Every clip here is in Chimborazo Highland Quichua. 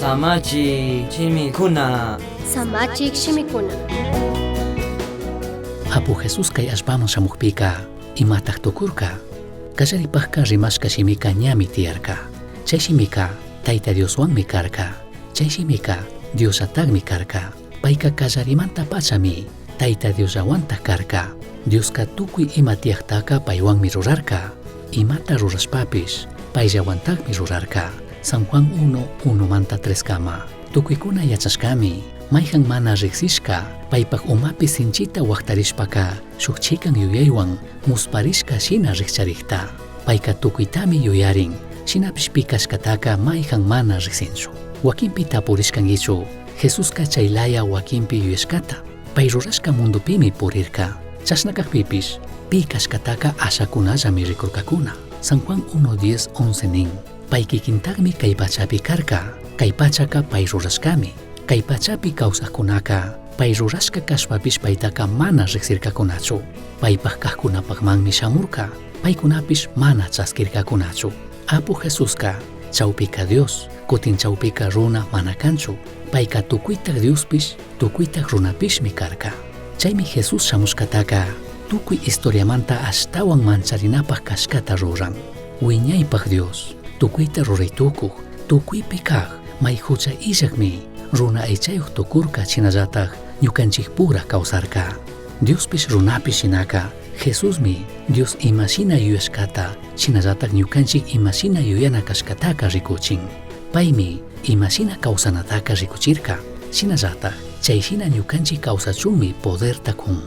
Samachik shimikuna. Samachik shimikuna. Apu Jesús kay allpaman shamukpika imataj tukurka? Kallaripajka rimashka shimika ñami tiyarka. Chay shimika Tayta Dioswanmi karka. Chay shimika Diosllatakmi karka. Payka kallarimantapachami Tayta Diosllawantaj karka. Dioska tukuy ima tiyajtaka paywanmi rurarka. Imata rurashpapish payllawantakmi rurarka. San Juan 1, 1manta 3 kama. Tukuykuna yachashkami, mayjan mana rijsishka, paypaj umapi sinchita wajtarishpaka shuk chikan yuyaywan musparishka shina rijcharikta. Payka tukuytami yuyarin, shinapish pi kashkataka mayjan mana rijsinchu. Wakinpi tapurishkankichu, Jesuska chay laya wakinpi yuyashkata, pay rurashka mundupimi purirka. Chashna kakpipish, pi kashkataka ashakunallami rikurkakuna. San Juan 1, 10, 11 nin, pay kikintakmi kay pachapi karka, kay pachaka pay rurashkami. Kay pachapi kawsajkunaka, pay rurashka kashpapish paytaka mana riksirkakunachu. Paypaj kajkunapajmanmi shamurka, paykunapish mana chaskirkakunachu. Apu Jesuska, chawpika Dios, kutin chawpika runa mana kanchu. Payka tukuytaj Diospish, tukuytaj runapishmi karka. Chaymi Jesús shamushkataka tukuy historiamanta ashtawan mancharinapaj kashkata ruran. Wiñaypaj Dios, tukuyta ruraytukuj, tukuypi kaj, may hucha illakmi, runa aychayuq tukurka shinallataj ñukanchikpura kawsarka. Diospish runapish shinaka, Jesusmi Dios imashina yuyashkata, shinallataj ñukanchik imashina yuyana kashkataka rikuchin. Paymi imashina kawsanataka rikuchirka, shinallataj chayshina ñukanchik kawsachunmi poderta kun.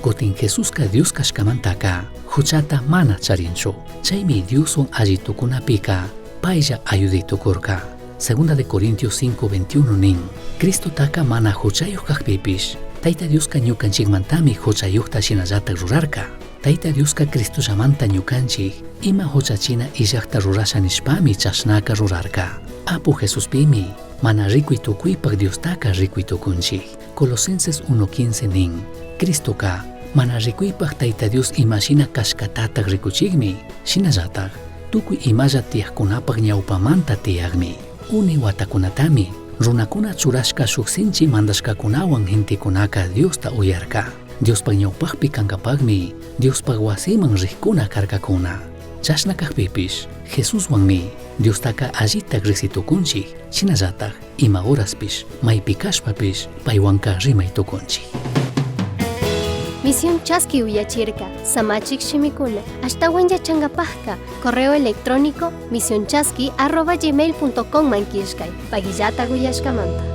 Kutin Jesuska Dios kashkamantaka huchata mana charinchu. Chaymi Dioswan alli tukunapika paylla ayuday tukurka. Segunda de Corintios 5:21 nin, Cristotaka mana huchayuq kajpipish, Tayta Dioska ñukanchikmantami huchayuqta shinallatak rurarka. Tayta Dioska Cristollamanta ñukanchik ima huchachina illaqta rurasha nishpami chashnaka rurarka. Apu Jesuspimi mana rikuy tukuypaq Diostaka rikuy tukunchik. Colosenses 1:15 nin, Cristoka mana rikuypaq Tayta Dios imashina kashkatatak rikuchikmi, shinallatak tukuy imalla tiyaqkunapaq ñawpamanta tiyaqmi. Uni watakunatami runakuna churashka shuk sinchi mandashkakunawan gentekunaka Diosta uyarka. Diospaq ñawpaqpi kankapaqmi Diospaq wasiman riqkuna karkakuna. Chashna kajpipish Jesuswanmi Diostaka allitak riksi tukunchik, shinallatak ima horaspish, maypi kashpapish paywanka rimay tukunchik. Misión Chaski uyachirka, Samachik shimikuna, ashtawan yachangapajka, correo electrónico misionchaski@gmail.com man killkay, pagillata uyashkamanta.